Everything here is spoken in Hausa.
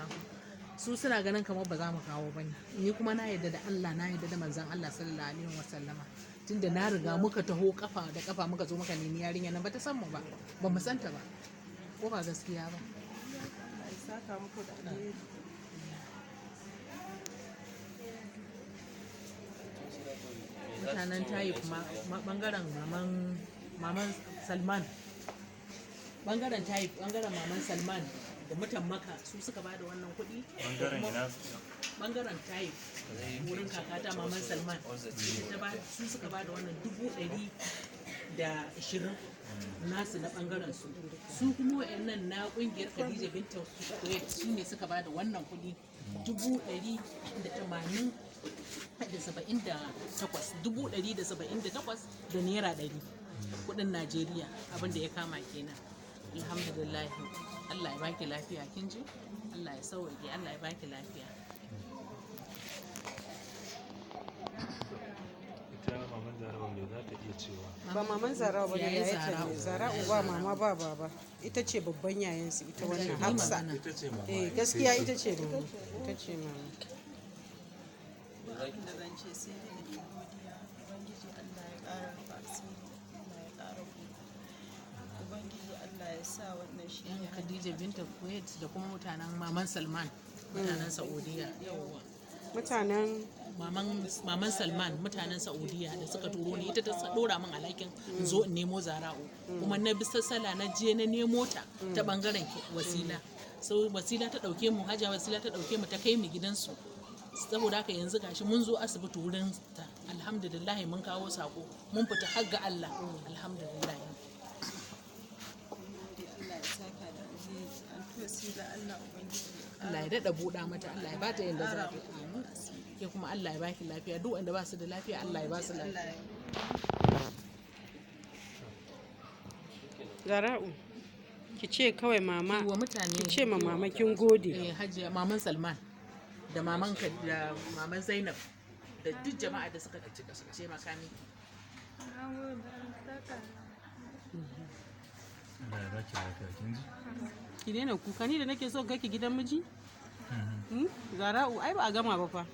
Allah. Su suna ganin kamar ba za mu kawo bane. Ni kuma na yarda da Allah, na yarda da manzon Allah sallallahu alaihi wasallama. Tunda na riga muka taho kafa da kafa muka zo muka nemi yarinya nan, bata san mu ba. Ba mu san ta ba. Ko ba gaskiya ba? Allah ya saka muku da alheri. Mutanen Taif bangaren maman Salman, bangaren Taif, bangaren maman Salman da mutan Maka, su suka bada wannan kuɗi. Bangaren ina? Bangaren Taif, wurin kakata maman Salman. Ita ta ba su, suka bada wannan 120,000 nasu na bangaren su. Su kuma wayannan na kungiyar Khadija Binta Kuwait, su ne suka bada wannan kuɗi 180,078, 178,100 kudin Najeriya, abin da ya kama kenan. Alhamdulillah, Allah ya baki lafiya. Kin ji? Allah ya sauke, Allah ya baki lafiya. Ita maman Zarawa, me za ta iya cewa? Ba maman Zara'u ba ne. Yayan Yayata ne. Zara'u. Zara'u ba mama ba baba, ita ce babban yayansu, ita wannan Yi Hafsa. magana. Ita ce mama. Eh, gaskiya ita ce mama, ita ce mama. Ba abin da zan ce sai dai in yi godiya. Ubangiji Allah ya ƙara rufa asiri, Allah ya ƙara buɗe, Ubangiji Allah ya sa wannan shi Yan ne. Khadija Binta Kuwait da kuma mutanen maman Salman, mutanen Saudiya, yawwa. Mutanen Maman Salman, mutanen Saudiya da suka turo ni, ita ta dora min alhakin in zo in nemo Zara'u. Kuma na bi sassala, na je na nemo ta ta bangaren Wasila. So Wasila ta dauke mu, Hajiya Wasila ta dauke mu ta kai mu gidansu. Saboda haka yanzu gashi mun zo asibiti wurin ta, alhamdulillah, mun kawo sako, mun fita har ga Allah, alhamdulillah. Gode, Allah ya saka da alheri. Anti Wasila, Allah Ubangiji ya Allah ya daɗa buɗa mata, Allah ya bata yadda za ta yi. asiri. Ke kuma Allah ya baki lafiya. Duk wanda ba su da lafiya, Allah ya ba su Allah lafiya. ya Zara'u, ki ce kawai mama Wa mutane ki ce ma mama kin gode. Eh, Hajiya maman Salman da maman da maman Zainab da duk jama'a da suka taimaka miki. Na gode, Allah saka da Allah ya baki lafiya, kin ji? Ki daina kuka, ni da nake so kai ki gidan miji. Zara'u, ai ba a gama ba fa.